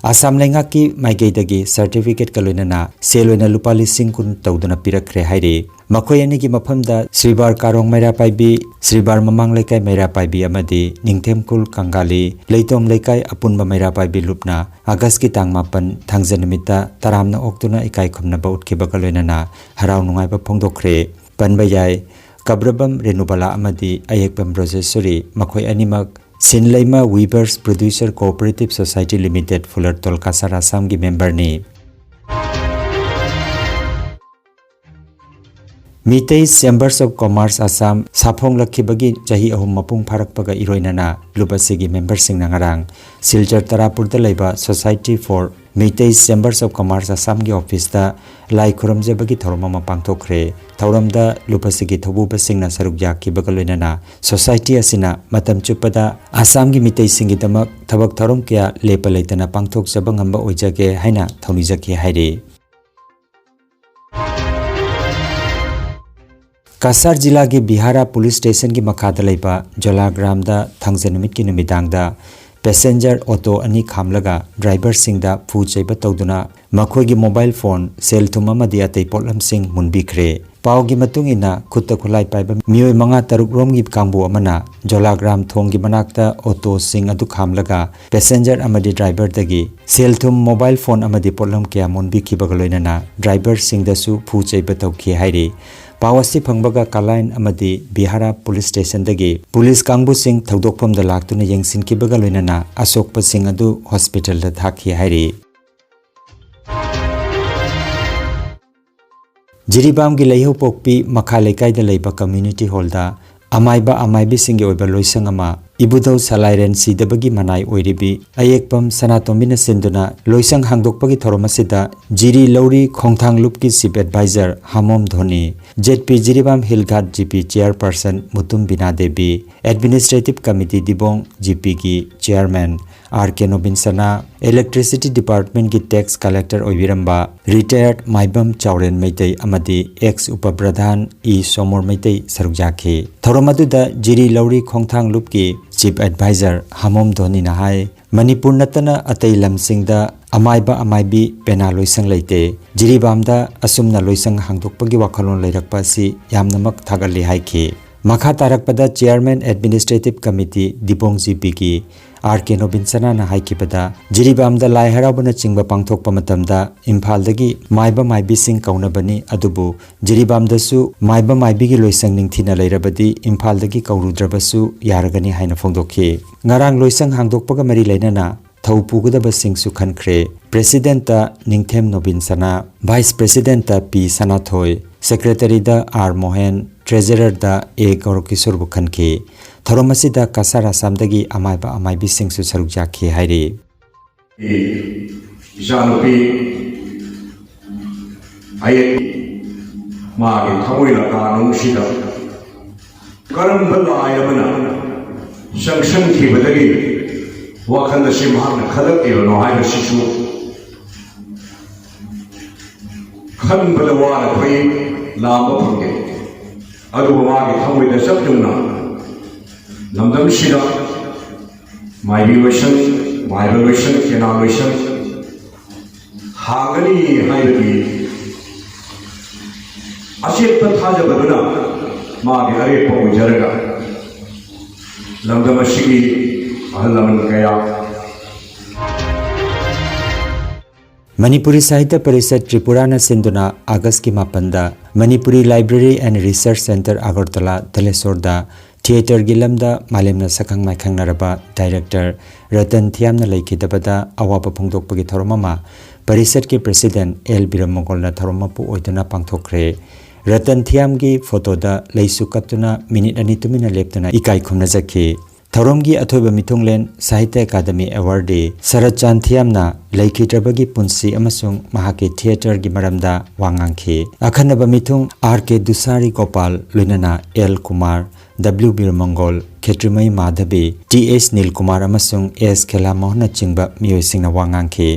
ꯑꯁꯥꯝ ꯂꯩꯉꯥꯛꯀꯤ ꯃꯥꯏꯀꯩꯗꯒꯤ certificateꯀ ꯂꯣꯏꯅꯅ ꯁꯦꯜ ꯑꯣꯏꯅ ꯂꯨꯄꯥ ꯂꯤꯁꯤꯡ ꯀꯨꯟ ꯇꯧꯗꯨꯅ ꯄꯤꯔꯛꯈ꯭ꯔꯦ ꯍꯥꯏꯔꯤ꯫ ꯃꯈꯣꯏ ꯑꯅꯤꯒꯤ ꯃꯐꯝꯗ ꯁ꯭ꯔꯤꯕꯥꯔ ꯀꯥꯔꯣꯡ ꯃꯩꯔꯥ ꯄꯥꯏꯕꯤ, ꯁ꯭ꯔꯤꯕꯥꯔ ꯃꯃꯥꯡ ꯂꯩꯀꯥꯏ ꯃꯩꯔꯥ ꯄꯥꯏꯕꯤ ꯑꯃꯗꯤ ꯅꯤꯡꯊꯦꯝꯈꯨꯜ ꯀꯪꯒꯥꯂꯤ, ꯂꯩꯇꯣꯝ ꯂꯩꯀꯥꯏ ꯑꯄꯨꯟꯕ ꯃꯩꯔꯥ ꯄꯥꯏꯕꯤ ꯂꯨꯞꯅ ꯑꯥꯒꯁꯀꯤ ꯇꯥꯡ ꯃꯥꯄꯟ ꯊꯥꯡꯖ ꯅꯨꯃꯤꯠꯇ ꯇꯔꯥꯝꯅ ꯑꯣꯛꯇꯨꯅ ꯏꯀꯥꯏ ꯈꯨꯝꯅꯕ ꯎꯠꯈꯤꯕꯒ ꯂꯣꯏꯅꯅ ꯍꯔꯥꯎ ꯅꯨꯡꯉꯥꯏꯕ ꯐꯣꯡꯗꯣꯛꯈ꯭ꯔꯦ꯫ ꯄꯟꯕ ꯌꯥꯏ, ꯀꯕ꯭ꯔꯕꯝ ꯔꯦꯅꯨꯕꯥꯂꯥ ꯑꯃꯗꯤ ꯑꯌꯦꯛꯄꯝ ꯕ꯭ꯔꯣꯖꯦꯁꯣꯔꯤ ꯃꯈꯣꯏ ꯑꯅꯤꯃꯛ ꯁꯤꯟꯂꯩꯃ Weavers Producer Cooperative Society Limited, ꯐꯨꯂꯔꯇꯣꯜ Cachar ꯑꯁꯥꯝꯒꯤ memberꯅꯤ꯫ Meitei Chambers of Commerce Assam ꯁꯥꯐꯣꯡꯂꯛꯈꯤꯕꯒꯤ ꯆꯍꯤ ꯑꯍꯨꯝ ꯃꯄꯨꯡ ꯐꯥꯔꯛꯄꯒ ꯏꯔꯣꯏꯅꯅ ꯂꯨꯞ ꯑꯁꯤꯒꯤ memberꯁꯤꯡꯅ ꯉꯔꯥꯡ ꯁꯤꯜꯆꯔ ꯇꯔꯥꯄꯨꯔꯗ ꯂꯩꯕ Society for Meitei Chambers of Commerce ꯑꯁꯥꯝꯒꯤ officeꯇ ꯂꯥꯏ ꯈꯨꯔꯨꯝꯖꯕꯒꯤ ꯊꯧꯔꯝ ꯑꯃ ꯄꯥꯡꯊꯣꯛꯈ꯭ꯔꯦ꯫ ꯊꯧꯔꯝꯗ ꯂꯨꯞ ꯑꯁꯤꯒꯤ ꯊꯧꯕꯨꯕꯁꯤꯡꯅ ꯁꯔꯨꯛ ꯌꯥꯈꯤꯕꯒ ꯂꯣꯏꯅꯅ society ꯑꯁꯤꯅ ꯃꯇꯝ ꯆꯨꯞꯄꯗ ꯑꯁꯥꯝꯒꯤ ꯃꯤꯇꯩꯁꯤꯡꯒꯤꯗꯃꯛ ꯊꯕꯛ ꯊꯧꯔꯝ ꯀꯌꯥ ꯂꯦꯞꯄ ꯂꯩꯇꯅ ꯄꯥꯡꯊꯣꯛꯆꯕ ꯉꯝꯕ ꯑꯣꯏꯖꯒꯦ ꯍꯥꯏꯅ ꯊꯧꯅꯤꯖꯈꯤ ꯍꯥꯏꯔꯤ꯫ ꯀꯁꯥꯔ ꯖꯤꯂꯥꯒꯤ ꯕꯤꯍꯥꯔꯥ ꯄꯨꯂꯤꯁ ꯁ꯭ꯇꯦꯁꯟꯒꯤ ꯃꯈꯥꯗ ꯂꯩꯕ ꯖꯣꯂꯥꯒ꯭ꯔꯥꯝꯗ ꯊꯥꯡꯖ ꯅꯨꯃꯤꯠꯀꯤ ꯅꯨꯃꯤꯗꯥꯡꯗ passenger auto ꯑꯅꯤ ꯈꯥꯝꯂꯒ driverꯁꯤꯡꯗ ꯐꯨ ꯆꯩꯕ ꯇꯧꯗꯨꯅ ꯃꯈꯣꯏꯒꯤ mobile phone, ꯁꯦꯜ ꯊꯨꯝ ꯑꯃꯗꯤ ꯑꯇꯩ ꯄꯣꯠꯂꯝꯁꯤꯡ ꯃꯨꯟꯕꯤꯈ꯭ꯔꯦ꯫ ꯄꯥꯎꯒꯤ ꯃꯇꯨꯡ ꯏꯟꯅ, ꯈꯨꯠꯇ ꯈꯨꯠꯂꯥꯏ ꯄꯥꯏꯕ ꯃꯤꯑꯣꯏ ꯃꯉꯥ ꯇꯔꯨꯛ ꯔꯣꯝꯒꯤ ꯀꯥꯡꯕꯨ ꯑꯃꯅ ꯖꯣꯂꯥꯒ꯭ꯔꯥꯝ ꯊꯣꯡꯒꯤ ꯃꯅꯥꯛꯇ ꯑꯣꯇꯣꯁꯤꯡ ꯑꯗꯨ ꯈꯥꯝꯂꯒ ꯄꯦꯁꯦꯟꯖꯔ ꯑꯃꯗꯤ ꯗ꯭ꯔꯥꯏꯚꯔꯗꯒꯤ ꯁꯦꯜ ꯊꯨꯝ, ꯃꯣꯕꯥꯏꯜ ꯐꯣꯟ ꯑꯃꯗꯤ ꯄꯣꯠꯂꯝ ꯀꯌꯥ ꯃꯨꯟꯕꯤꯈꯤꯕꯒ ꯂꯣꯏꯅꯅ ꯗ꯭ꯔꯥꯏꯚꯔꯁꯤꯡꯗꯁꯨ ꯐꯨ ꯆꯩꯕ ꯇꯧꯈꯤ ꯍꯥꯏꯔꯤ꯫ ꯄꯥꯎ ꯑꯁꯤ ꯐꯪꯕꯒ ꯀꯂꯥꯏꯟ ꯑꯃꯗꯤ ꯕꯤꯍꯥꯔꯥ ꯄꯨꯂꯤꯁ ꯁ꯭ꯇꯦꯁꯟꯗꯒꯤ ꯄꯨꯂꯤꯁ ꯀꯥꯡꯕꯨꯁꯤꯡ ꯊꯧꯗꯣꯛꯐꯝꯗ ꯂꯥꯛꯇꯨꯅ ꯌꯦꯡꯁꯤꯟꯈꯤꯕꯒ ꯂꯣꯏꯅꯅ ꯑꯁꯣꯛꯄꯁꯤꯡ ꯑꯗꯨ ꯍꯣꯁꯄꯤꯇꯥꯜꯗ ꯊꯥꯈꯤ ꯍꯥꯏꯔꯤ꯫ ꯖꯤꯔꯤꯕꯥꯝꯒꯤ ꯂꯩꯍꯧꯄꯣꯛꯄꯤ ꯃꯈꯥ ꯂꯩꯀꯥꯏꯗ ꯂꯩꯕ ꯀꯝꯃ꯭ꯌꯨꯅꯤꯇꯤ ꯍꯣꯜꯗ ꯑꯃꯥꯏꯕ ꯑꯃꯥꯏꯕꯤꯁꯤꯡꯒꯤ ꯑꯣꯏꯕ ꯂꯣꯏꯁꯪ ꯑꯃ ꯏꯕꯨꯙꯧ ꯁꯂꯥꯏꯔꯦꯟ ꯁꯤꯗꯕꯒꯤ ꯃꯅꯥꯏ ꯑꯣꯏꯔꯤꯕꯤ ꯑꯌꯦꯛꯄꯝ ꯁꯅꯥꯇꯣꯝꯕꯤꯅ ꯁꯤꯟꯗꯨꯅ ꯂꯣꯏꯁꯪ ꯍꯥꯡꯗꯣꯛꯄꯒꯤ ꯊꯧꯔꯝ ꯑꯁꯤꯗ ꯖꯤꯔꯤ ꯂꯧꯔꯤ ꯈꯣꯡꯊꯥꯡ ꯂꯨꯞꯀꯤ chief adviser Hamom Dhoni, Z P Jiribam hill ghat G P chairperson Mutum Bina Devi, administrative committee Dibong G ꯄꯤꯒꯤ chairman R K Nobin Sana, electricity ꯗꯤꯄꯥꯔꯠꯃꯦꯟꯒꯤ ꯇꯦꯛꯁ ꯀꯂꯦꯛꯇꯔ ꯑꯣꯏꯕꯤꯔꯝꯕ ꯔꯤꯇꯥꯌꯔꯗ ꯃꯥꯏꯕꯝ ꯆꯥꯎꯔꯦꯟ ꯃꯩꯇꯩ ꯑꯃꯗꯤ ꯑꯦꯛꯁ ꯎꯄ ꯄ꯭ꯔꯙꯥꯟ ꯏ ꯁꯣꯃꯣꯔ ꯃꯩꯇꯩ ꯁꯔꯨꯛ ꯌꯥꯈꯤ꯫ ꯊꯧꯔꯝ ꯑꯗꯨꯗ ꯖꯤꯔꯤ ꯂꯧꯔꯤ ꯈꯣꯡꯊꯥꯡ ꯂꯨꯞꯀꯤ ꯆꯤꯐ ꯑꯦꯗꯚꯥꯏꯖꯔ ꯍꯥꯃꯣꯝ ꯙꯣꯅꯤꯅ ꯍꯥꯏ, ꯃꯅꯤꯄꯨꯔ ꯅꯠꯇꯅ ꯑꯇꯩ ꯂꯝꯁꯤꯡꯗ ꯑꯃꯥꯏꯕ ꯑꯃꯥꯏꯕꯤ ꯄꯦꯅꯥ ꯂꯣꯏꯁꯪ ꯂꯩꯇꯦ꯫ ꯖꯤꯔꯤꯕꯥꯝꯗ ꯑꯁꯨꯝꯅ ꯂꯣꯏꯁꯪ ꯍꯥꯡꯗꯣꯛꯄꯒꯤ ꯋꯥꯈꯜꯂꯣꯟ ꯂꯩꯔꯛꯄ ꯑꯁꯤ ꯌꯥꯝꯅꯃꯛ ꯊꯥꯒꯠꯂꯤ ꯍꯥꯏꯈꯤ꯫ ꯃꯈꯥ ꯇꯥꯔꯛꯄꯗ chairman administrative committee Dibong G ꯄꯤꯒꯤ ꯑꯥꯔ ꯀꯦ ꯅꯣꯕꯤꯟ ꯁꯅꯥꯅ ꯍꯥꯏꯈꯤꯕꯗ, ꯖꯤꯔꯤꯕꯥꯝꯗ ꯂꯥꯏ ꯍꯔꯥꯎꯕꯅꯆꯤꯡꯕ ꯄꯥꯡꯊꯣꯛꯄ ꯃꯇꯝꯗ ꯏꯝꯐꯥꯜꯗꯒꯤ ꯃꯥꯏꯕ ꯃꯥꯏꯕꯤꯁꯤꯡ ꯀꯧꯅꯕꯅꯤ, ꯑꯗꯨꯕꯨ ꯖꯤꯔꯤꯕꯥꯝꯗꯁꯨ ꯃꯥꯏꯕ ꯃꯥꯏꯕꯤꯒꯤ ꯂꯣꯏꯁꯪ ꯅꯤꯡꯊꯤꯅ ꯂꯩꯔꯕꯗꯤ ꯏꯝꯐꯥꯜꯗꯒꯤ ꯀꯧꯔꯨꯗ꯭ꯔꯕꯁꯨ ꯌꯥꯔꯒꯅꯤ ꯍꯥꯏꯅ ꯐꯣꯡꯗꯣꯛꯈꯤ꯫ ꯉꯔꯥꯡ ꯂꯣꯏꯁꯪ ꯍꯥꯡꯗꯣꯛꯄꯒ ꯃꯔꯤ ꯂꯩꯅꯅ ꯊꯧ ꯄꯨꯒꯗꯕꯁꯤꯡꯁꯨ ꯈꯟꯈ꯭ꯔꯦ꯫ ꯄ꯭ꯔꯦꯁꯤꯗꯦꯟꯠꯇ ꯅꯤꯡꯊꯦꯝ ꯅꯣꯕꯤꯟ ꯁꯅꯥ, ꯚꯥꯏꯁ ꯄ꯭ꯔꯦꯁꯤꯗꯦꯟꯠꯇ ꯄꯤ ꯁꯅꯥꯊꯣꯏ, ꯁꯦꯀ꯭ꯔꯦꯇꯔꯤꯗ ꯑꯥꯔ ꯃꯣꯍꯦꯟ, ꯇ꯭ꯔꯦꯖꯔꯔꯗ ꯑꯦ ꯒꯧꯔꯀꯤꯁꯣꯔꯕꯨ ꯈꯟꯈꯤ꯫ ꯊꯧꯔꯝ ꯑꯁꯤꯗ ꯀꯁꯥꯔ ꯑꯁꯥꯝꯗꯒꯤ ꯑꯃꯥꯏꯕ ꯑꯃꯥꯏꯕꯤꯁꯤꯡꯁꯨ ꯁꯔꯨꯛ ꯌꯥꯈꯤ ꯍꯥꯏꯔꯤ꯫ ꯏꯆꯥꯅꯨꯄꯤ ꯑꯌꯦꯛ ꯃꯥꯒꯤ ꯊꯃꯣꯏ ꯂꯀꯥꯅꯨꯡꯁꯤꯗ ꯀꯔꯝꯕ ꯂꯥꯏ ꯑꯃꯅ ꯆꯪꯁꯟꯈꯤꯕꯗꯒꯤ ꯋꯥꯈꯜ ꯑꯁꯤ ꯃꯍꯥꯛꯅ ꯈꯜꯂꯛꯂꯤꯕꯅꯣ ꯍꯥꯏꯕꯁꯤꯁꯨ ꯈꯟꯕꯗ ꯋꯥꯅ ꯊꯣꯛꯏ, ꯂꯥꯝꯕ ꯐꯪꯗꯦ꯫ ꯑꯗꯨꯕꯨ ꯃꯥꯒꯤ ꯊꯃꯣꯏꯗ ꯆꯞ ꯌꯨꯡꯅ ꯂꯝꯗꯝꯁꯤꯗ ꯃꯥꯏꯕꯤ ꯂꯣꯏꯁꯪ, ꯃꯥꯏꯕ ꯂꯣꯏꯁꯪ, ꯀꯦꯅꯥ ꯂꯣꯏꯁꯪ ꯍꯥꯡꯒꯅꯤ ꯍꯥꯏꯕꯒꯤ ꯑꯆꯦꯠꯄ ꯊꯥꯖꯕꯗꯨꯅ ꯃꯥꯒꯤ ꯑꯔꯦꯞꯄ ꯑꯣꯏꯖꯔꯒ ꯂꯝꯗꯝ ꯑꯁꯤꯒꯤ ꯑꯍꯜ ꯂꯃꯟ ꯀꯌꯥ ꯃꯅꯤꯄꯨꯔꯤ ꯁꯥꯍꯤꯇ꯭ꯌ ꯄꯔꯤꯁꯠ ꯇ꯭ꯔꯤꯄꯨꯔꯥꯅ ꯁꯤꯟꯗꯨꯅ ꯑꯥꯒꯁꯀꯤ ꯃꯥꯄꯟꯗ Manipuri Library and Research Centre Agartala ꯙꯂꯦꯁꯣꯔꯗ ꯊꯤꯌꯦꯇꯔꯒꯤ ꯂꯝꯗ ꯃꯥꯂꯦꯝꯅ ꯁꯛꯈꯪ ꯃꯥꯏꯈꯪꯅꯔꯕ ꯗꯥꯏꯔꯦꯛꯇꯔ ꯔꯇꯟ ꯊꯤꯌꯥꯝꯅ ꯂꯩꯈꯤꯗꯕꯗ ꯑꯋꯥꯕ ꯐꯣꯡꯗꯣꯛꯄꯒꯤ ꯊꯧꯔꯝ ꯑꯃ ꯄꯔꯤꯁꯠꯀꯤ ꯄ꯭ꯔꯁꯤꯗꯦꯟ ꯑꯦꯜ ꯕꯤꯔꯃꯒꯣꯜꯅ ꯊꯧꯔꯝ ꯃꯄꯨ ꯑꯣꯏꯗꯨꯅ ꯄꯥꯡꯊꯣꯛꯈ꯭ꯔꯦ꯫ ꯔꯇꯟ ꯊꯤꯌꯥꯝꯒꯤ ꯐꯣꯇꯣꯗ ꯂꯩꯁꯨ ꯀꯠꯇꯨꯅ ꯃꯤꯅꯤꯠ ꯑꯅꯤ ꯇꯨꯃꯤꯟꯅ ꯂꯦꯞꯇꯨꯅ ꯏꯀꯥꯏ ꯈꯨꯝꯅꯖꯈꯤ꯫ ꯊꯧꯔꯝꯒꯤ ꯑꯊꯣꯏꯕ ꯃꯤꯊꯨꯡꯂꯦꯟ ꯁꯥꯍꯤꯇ꯭ꯌ ꯑꯦꯀꯥꯗꯃꯤ ꯑꯦꯋꯥꯔꯗꯤ ꯁꯔꯠ ꯆꯥꯟ ꯊꯤꯌꯥꯝꯅ ꯂꯩꯈꯤꯗ꯭ꯔꯕꯒꯤ ꯄꯨꯟꯁꯤ ꯑꯃꯁꯨꯡ ꯃꯍꯥꯛꯀꯤ ꯊꯤꯌꯦꯇꯔꯒꯤ ꯃꯔꯝꯗ ꯋꯥ ꯉꯥꯡꯈꯤ꯫ ꯑꯈꯟꯅꯕ ꯃꯤꯊꯨꯡ ꯑꯥꯔ ꯀꯦ ꯗꯨꯁꯥꯔꯤ ꯒꯣꯄꯥꯜ ꯂꯣꯏꯅꯅ ꯑꯦꯜ ꯀꯨꯃꯥꯔ, ꯗꯕ꯭ꯂꯤꯎ ꯕꯤꯔꯃꯪꯒꯣꯜ, ꯈꯦꯇ꯭ꯔꯤꯃꯌꯤ ꯃꯥꯙꯕꯤ, ꯇꯤ ꯑꯦꯁ ꯅꯤꯜꯀꯨꯃꯥꯔ ꯑꯃꯁꯨꯡ ꯑꯦꯁ ꯈꯦꯂꯥꯃꯣꯍꯟꯅꯆꯤꯡꯕ ꯃꯤꯑꯣꯏꯁꯤꯡꯅ ꯋꯥ ꯉꯥꯡꯈꯤ꯫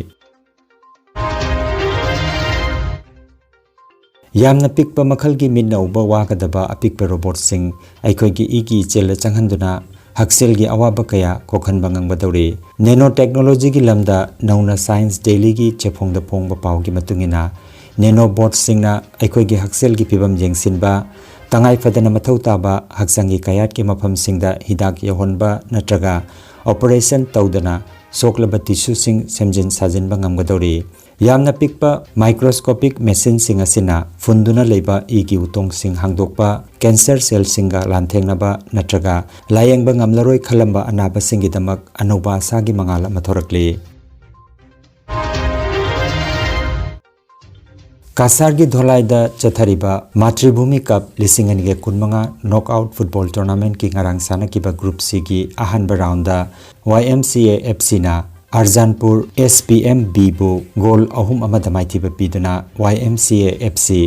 ꯌꯥꯝꯅ ꯄꯤꯛꯄ ꯃꯈꯜꯒꯤ ꯃꯤꯠꯅ ꯎꯕ ꯋꯥꯒꯗꯕ ꯑꯄꯤꯛꯄ ꯔꯣꯕꯣꯠꯁꯤꯡ ꯑꯩꯈꯣꯏꯒꯤ ꯏꯒꯤ ꯏꯆꯦꯜꯗ ꯆꯪꯍꯟꯗꯨꯅ ꯍꯛꯁꯦꯜꯒꯤ ꯑꯋꯥꯕ ꯀꯌꯥ ꯀꯣꯛꯍꯟꯕ ꯉꯝꯒꯗꯧꯔꯤ꯫ ꯅꯦꯅꯣ ꯇꯦꯛꯅꯣꯂꯣꯖꯤꯒꯤ ꯂꯝꯗ ꯅꯧꯅ ꯁꯥꯏꯟꯁ ꯗꯦꯂꯤꯒꯤ ꯆꯦꯐꯣꯡꯗ ꯐꯣꯡꯕ ꯄꯥꯎꯒꯤ ꯃꯇꯨꯡ ꯏꯟꯅ, ꯅꯦꯅꯣ ꯕꯣꯠꯁꯤꯡꯅ ꯑꯩꯈꯣꯏꯒꯤ ꯍꯛꯁꯦꯜꯒꯤ ꯐꯤꯕꯝ ꯌꯦꯡꯁꯤꯟꯕ, ꯇꯉꯥꯏ ꯐꯗꯅ ꯃꯊꯧ ꯇꯥꯕ ꯍꯛꯆꯥꯡꯒꯤ ꯀꯌꯥꯠꯀꯤ ꯃꯐꯝꯁꯤꯡꯗ ꯍꯤꯗꯥꯛ ꯌꯧꯍꯟꯕ ꯅꯠꯇ꯭ꯔꯒ ꯑꯣꯄꯔꯦꯁꯟ ꯇꯧꯗꯅ ꯁꯣꯛꯂꯕ ꯇꯤꯁꯨꯁꯤꯡ ꯁꯦꯝꯖꯤꯟ ꯁꯥꯖꯤꯟꯕ ꯉꯝꯒꯗꯧꯔꯤ꯫ ꯌꯥꯝꯅ ꯄꯤꯛꯄ ꯃꯥꯏꯀ꯭ꯔꯣꯁꯀꯣꯄꯤꯛ ꯃꯦꯁꯤꯟꯁꯤꯡ ꯑꯁꯤꯅ ꯐꯨꯟꯗꯨꯅ ꯂꯩꯕ ꯏꯒꯤ ꯎꯇꯣꯡꯁꯤꯡ ꯍꯥꯡꯗꯣꯛꯄ, ꯀꯦꯟꯁꯔ ꯁꯦꯜꯁꯤꯡꯒ ꯂꯥꯟꯊꯦꯡꯅꯕ ꯅꯠꯇ꯭ꯔꯒ ꯂꯥꯌꯦꯡꯕ ꯉꯝꯂꯔꯣꯏ ꯈꯜꯂꯝꯕ ꯑꯅꯥꯕꯁꯤꯡꯒꯤꯗꯃꯛ ꯑꯅꯧꯕ ꯑꯥꯁꯥꯒꯤ ꯃꯉꯥꯜ ꯑꯃ ꯊꯣꯔꯛꯂꯤ꯫ ꯀꯁꯥꯔꯒꯤ ꯙꯣꯂꯥꯏꯗ ꯆꯠꯊꯔꯤꯕ ꯃꯥꯇ꯭ꯔꯤꯚꯨꯃꯤ ꯀꯞ ꯂꯤꯁꯤꯡ ꯑꯅꯤꯒ ꯀꯨꯟꯃꯉꯥ ꯅꯣꯛꯑꯥꯎꯠ ꯐꯨꯠꯕꯣꯜ ꯇꯣꯔꯅꯥꯃꯦꯟꯠꯀꯤ ꯉꯔꯥꯡ ꯁꯥꯟꯅꯈꯤꯕ ꯒ꯭ꯔꯨꯞ ꯁꯤꯒꯤ ꯑꯍꯥꯟꯕ round Y M C A F ꯁꯤꯅ ꯑꯔꯖꯥꯟꯄꯨꯔ ꯑꯦꯁ ꯄꯤ ꯑꯦꯝ ꯕꯤꯕꯨ ꯒꯣꯜ ꯑꯍꯨꯝ ꯑꯃꯗ ꯃꯥꯏꯊꯤꯕ ꯄꯤꯗꯨꯅ ꯋꯥꯏ M C A F C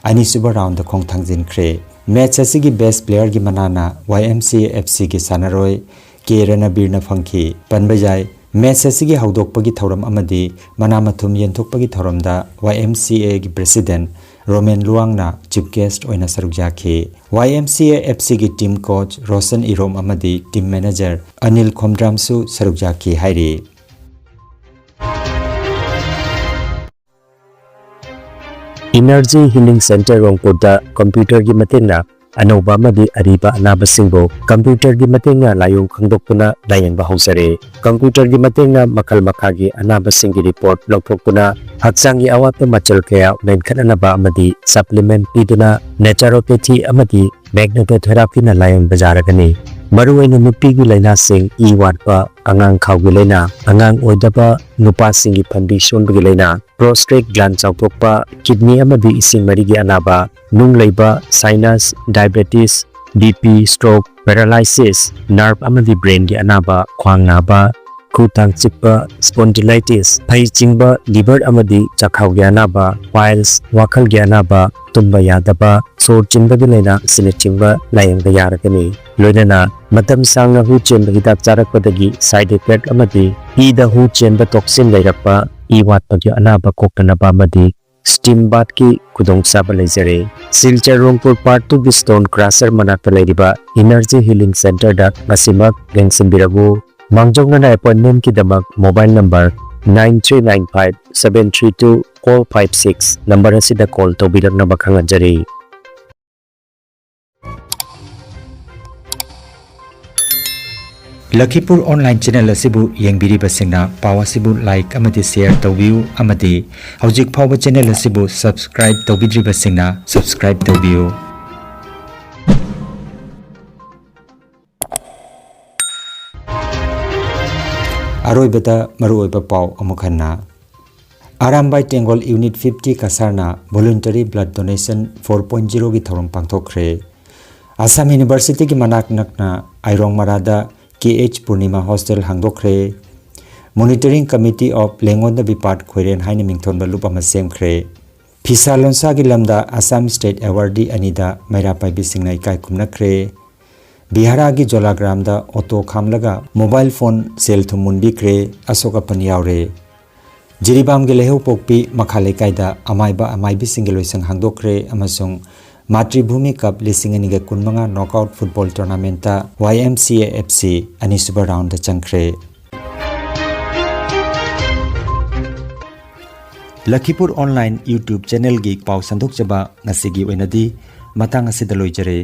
ꯑꯅꯤꯁꯨꯕ ꯔꯥꯎꯟꯗ ꯈꯣꯡ ꯊꯥꯡꯖꯤꯟꯈ꯭ꯔꯦ꯫ ꯃꯦꯆ ꯑꯁꯤꯒꯤ ꯕꯦꯁ ꯄ꯭ꯂꯦꯌꯔꯒꯤ ꯃꯅꯥꯅ ꯋꯥꯏ ꯑꯦꯝ ꯁꯤ ꯑꯦ ꯑꯦꯐ ꯁꯤꯒꯤ ꯁꯥꯟꯅꯔꯣꯏ ꯀꯦ ꯔꯅꯕꯤꯔꯅ ꯐꯪꯈꯤ꯫ ꯄꯟꯕ ꯌꯥꯏ, ꯃꯦꯆ ꯑꯁꯤꯒꯤ ꯍꯧꯗꯣꯛꯄꯒꯤ ꯊꯧꯔꯝ ꯑꯃꯗꯤ ꯃꯅꯥ ꯃꯊꯨꯝ ꯌꯦꯟꯊꯣꯛꯄꯒꯤ ꯊꯧꯔꯝꯗ ꯋꯥꯏ ꯑꯦꯝ ꯁꯤ ꯑꯦꯒꯤ ꯄ꯭ꯔꯦꯁꯤꯗꯦꯟꯠ ꯔꯣꯃꯦꯟ ꯂꯨꯋꯥꯡꯅ ꯆꯤꯐ ꯒꯦꯁ꯭ꯠ ꯑꯣꯏꯅ ꯁꯔꯨꯛ ꯌꯥꯈꯤ꯫ ꯋꯥꯏ ꯑꯦꯝ ꯁꯤ ꯑꯦ ꯑꯦꯐ ꯁꯤꯒꯤ ꯇꯤꯝ ꯀꯣꯆ ꯔꯣꯁꯟ ꯏꯔꯣꯝ ꯑꯃꯗꯤ ꯇꯤꯝ ꯃꯦꯅꯦꯖꯔ ꯑꯅꯤꯜ ꯈꯣꯝꯗ꯭ꯔꯥꯝꯁꯨ ꯁꯔꯨꯛ ꯌꯥꯈꯤ ꯍꯥꯏꯔꯤ꯫ Energy Healing Center ꯔꯣꯡꯄꯨꯔꯗ ꯀꯝꯄ꯭ꯌꯨꯇꯔꯒꯤ ꯃꯇꯦꯡꯅ ꯑꯅꯧꯕ ꯑꯃꯗꯤ ꯑꯔꯤꯕ ꯑꯅꯥꯕꯁꯤꯡꯕꯨ ꯀꯝꯄ꯭ꯌꯨꯇꯔꯒꯤ ꯃꯇꯦꯡꯅ ꯂꯥꯏꯑꯣꯡ ꯈꯪꯗꯣꯛꯇꯨꯅ ꯂꯥꯌꯦꯡꯕ ꯍꯧꯖꯔꯦ꯫ ꯀꯝꯄ꯭ꯌꯨꯇꯔꯒꯤ ꯃꯇꯦꯡꯅ ꯃꯈꯜ ꯃꯈꯥꯒꯤ ꯑꯅꯥꯕꯁꯤꯡꯒꯤ ꯔꯤꯄꯣꯔꯠ ꯂꯧꯊꯣꯛꯇꯨꯅ ꯍꯛꯆꯥꯡꯒꯤ ꯑꯋꯥꯠꯄ ꯃꯆꯜ ꯀꯌꯥ ꯃꯦꯟꯈꯠꯅꯅꯕ ꯑꯃꯗꯤ ꯁꯄ꯭ꯂꯤꯃꯦꯟꯠ ꯄꯤꯗꯨꯅ ꯅꯦꯆꯔꯣꯄꯦꯊꯤ ꯑꯃꯗꯤ ꯃꯦꯒꯅꯦꯇꯣꯊꯦꯔꯥꯄꯤꯅ ꯂꯥꯌꯦꯡꯕ ꯌꯥꯔꯒꯅꯤ꯫ ꯃꯔꯨꯑꯣꯏꯅ ꯅꯨꯄꯤꯒꯤ ꯂꯥꯏꯅꯥꯁꯤꯡ, ꯏ ꯋꯥꯠꯄ, ꯑꯉꯥꯡ ꯈꯥꯎꯒꯤ ꯂꯥꯏꯅꯥ, ꯑꯉꯥꯡ ꯑꯣꯏꯗꯕ, ꯅꯨꯄꯥꯁꯤꯡꯒꯤ ꯐꯟꯕꯤ ꯁꯣꯟꯕꯒꯤ ꯂꯥꯏꯅꯥ, ꯄ꯭ꯔꯣꯁꯇꯦꯠ ꯒ꯭ꯂꯥꯟ ꯆꯥꯎꯊꯣꯛꯄ, ꯀꯤꯗꯅꯤ ꯑꯃꯗꯤ ꯏꯁꯤꯡ ꯃꯔꯤꯒꯤ ꯑꯅꯥꯕ, ꯅꯨꯡ ꯂꯩꯕ, sinus, diabetes, B P, stroke, paralysis, nerve ꯑꯃꯗꯤ ꯕ꯭ꯔꯦꯟꯒꯤ ꯑꯅꯥꯕ, ꯈ꯭ꯋꯥꯡ ꯅꯥꯕ, ꯈꯨꯇꯥꯡ ꯆꯤꯛꯄ, ꯁ꯭ꯄꯣꯟꯗꯤꯂꯥꯏꯇꯤꯁ, ꯐꯩ ꯆꯤꯡꯕ, ꯂꯤꯚꯔ ꯑꯃꯗꯤ ꯆꯥꯛꯈꯥꯎꯒꯤ ꯑꯅꯥꯕ, ꯄꯥꯏꯜꯁ, ꯋꯥꯈꯜꯒꯤ ꯑꯅꯥꯕ, ꯇꯨꯝꯕ ꯌꯥꯗꯕ, ꯁꯣꯔ ꯆꯤꯟꯕꯒꯤ ꯂꯥꯏꯅꯥ ꯑꯁꯤꯅꯆꯤꯡꯕ ꯂꯥꯌꯦꯡꯕ ꯌꯥꯔꯒꯅꯤ꯫ ꯂꯣꯏꯅꯅ ꯃꯇꯝ ꯁꯥꯡꯅ ꯍꯨ ꯆꯦꯟꯕ ꯍꯤꯗꯥꯛ ꯆꯥꯔꯛꯄꯗꯒꯤ ꯁꯥꯏꯗ ꯏꯐꯦꯛ ꯑꯃꯗꯤ ꯏꯗ ꯍꯨ ꯆꯦꯟꯕ ꯇꯣꯛꯁꯤꯟ ꯂꯩꯔꯛꯄ, ꯏ ꯋꯥꯠꯄꯒꯤ ꯑꯅꯥꯕ ꯀꯣꯛꯇꯅꯕ ꯑꯃꯗꯤ ꯁ꯭ꯇꯤꯝ ꯕꯥꯊꯀꯤ ꯈꯨꯗꯣꯡꯆꯥꯕ ꯂꯩꯖꯔꯦ꯫ ꯁꯤꯜꯆꯔ ꯔꯣꯡꯄꯨꯔ ꯄꯥꯔꯠ ꯇꯨꯒꯤ ꯁ꯭ꯇꯣꯟ ꯀ꯭ꯔꯁꯔ ꯃꯅꯥꯛꯇ ꯂꯩꯔꯤꯕ ꯏꯅꯔꯖꯤ ꯍꯤꯂꯤꯡ ꯁꯦꯟꯇꯔꯗ ꯉꯁꯤꯃꯛ ꯂꯦꯡꯁꯤꯟꯕꯤꯔꯛꯎ꯫ ꯃꯥꯡꯖꯧꯅꯅ ꯑꯦꯄꯣꯏꯟꯃꯦꯟꯠꯀꯤꯗꯃꯛ mobile number nine three nine five seven three two four five six number ꯑꯁꯤꯗ ꯀꯣꯜ ꯇꯧꯕꯤꯔꯛꯅꯕ ꯈꯪꯍꯟꯖꯔꯤ꯫ ꯂꯈꯤꯄꯨꯔ ꯑꯣꯟꯂꯥꯏꯟ ꯆꯦꯅꯦꯜ ꯑꯁꯤꯕꯨ ꯌꯦꯡꯕꯤꯔꯤꯕꯁꯤꯡꯅ ꯄꯥꯎ ꯑꯁꯤꯕꯨ ꯂꯥꯏꯛ ꯑꯃꯗꯤ ꯁꯦꯌꯔ ꯇꯧꯕꯤꯌꯨ ꯑꯃꯗꯤ ꯍꯧꯖꯤꯛ ꯐꯥꯎꯕ ꯆꯦꯅꯦꯜ ꯑꯁꯤꯕꯨ ꯁꯕꯁꯀ꯭ꯔꯥꯏꯕ ꯇꯧꯕꯤꯗ꯭ꯔꯤꯕꯁꯤꯡꯅ ꯁꯕꯁꯀ꯭ꯔꯥꯏꯕ ꯇꯧꯕꯤꯌꯨ꯫ ꯑꯔꯣꯏꯕꯗ ꯃꯔꯨꯑꯣꯏꯕ ꯄꯥꯎ ꯑꯃꯨꯛ ꯍꯟꯅ꯫ ꯑꯔꯥꯝꯕꯥꯏ ꯇꯦꯡꯒꯣꯜ ꯌꯨꯅꯤꯠ fifty ꯀꯁꯥꯔꯅ voluntary blood donation four point zero ꯒꯤ ꯊꯧꯔꯝ ꯄꯥꯡꯊꯣꯛꯈ꯭ꯔꯦ꯫ ꯑꯁꯥꯝ ꯌꯨꯅꯤꯚꯔꯁꯤꯇꯤꯒꯤ ꯃꯅꯥꯛ ꯅꯛꯅ ꯑꯥꯏꯔꯣꯡ ꯃꯔꯥꯗ K H ꯄꯨꯔꯅꯤꯃꯥ ꯍꯣꯁꯇꯦꯜ ꯍꯥꯡꯗꯣꯛꯈ꯭ꯔꯦ꯫ Monitoring Committee of ꯂꯦꯡꯉꯣꯟꯗ ꯕꯤꯄꯥꯠ ꯈꯣꯏꯔꯦꯟ ꯍꯥꯏꯅ ꯃꯤꯡꯊꯣꯟꯕ ꯂꯨꯞ ꯑꯃ ꯁꯦꯝꯈ꯭ꯔꯦ꯫ ꯐꯤꯁꯥ ꯂꯣꯟꯁꯥꯒꯤ ꯂꯝꯗ ꯑꯁꯥꯝ ꯁ꯭ꯇꯦꯠ ꯑꯦꯋꯥꯔꯗꯤ ꯑꯅꯤꯗ ꯃꯩꯔꯥ ꯄꯥꯏꯕꯤꯁꯤꯡꯅ ꯏꯀꯥꯏ ꯈꯨꯝꯅꯈ꯭ꯔꯦ꯫ ꯕꯤꯍꯥꯔꯥꯒꯤ ꯖꯣꯂꯥꯒ꯭ꯔꯥꯝꯗ ꯑꯣꯇꯣ ꯈꯥꯝꯂꯒ ꯃꯣꯕꯥꯏꯜ ꯐꯣꯟ ꯁꯦꯜ ꯊꯨꯝ ꯃꯨꯟꯕꯤꯈ꯭ꯔꯦ ꯑꯁꯣꯛ ꯑꯄꯟ ꯌꯥꯎꯔꯦ꯫ ꯖꯤꯔꯤꯕꯥꯝꯒꯤ ꯂꯩꯍꯧꯄꯣꯛꯄꯤ ꯃꯈꯥ ꯂꯩꯀꯥꯏꯗ ꯑꯃꯥꯏꯕ ꯑꯃꯥꯏꯕꯤꯁꯤꯡꯒꯤ ꯂꯣꯏꯁꯪ ꯍꯥꯡꯗꯣꯛꯈ꯭ꯔꯦ ꯑꯃꯁꯨꯡ ꯃꯥꯇ꯭ꯔꯤꯚꯨꯃꯤ ꯀꯞ ꯂꯤꯁꯤꯡ ꯑꯅꯤꯒ ꯀꯨꯟꯃꯉꯥ ꯅꯣꯛꯑꯥꯎꯠ ꯐꯨꯠꯕꯣꯜ ꯇꯣꯔꯅꯥꯃꯦꯟꯠꯇ Y M C A F C ꯑꯅꯤꯁꯨꯕ ꯔꯥꯎꯟꯗ ꯆꯪꯈ꯭ꯔꯦ꯫ ꯂꯈꯤꯄꯨꯔ ꯑꯣꯟꯂꯥꯏꯟ YouTube ꯆꯦꯅꯦꯜꯒꯤ ꯄꯥꯎ ꯁꯟꯗꯣꯛꯆꯕ ꯉꯁꯤꯒꯤ ꯑꯣꯏꯅꯗꯤ ꯃꯇꯥꯡ ꯑꯁꯤꯗ ꯂꯣꯏꯖꯔꯦ꯫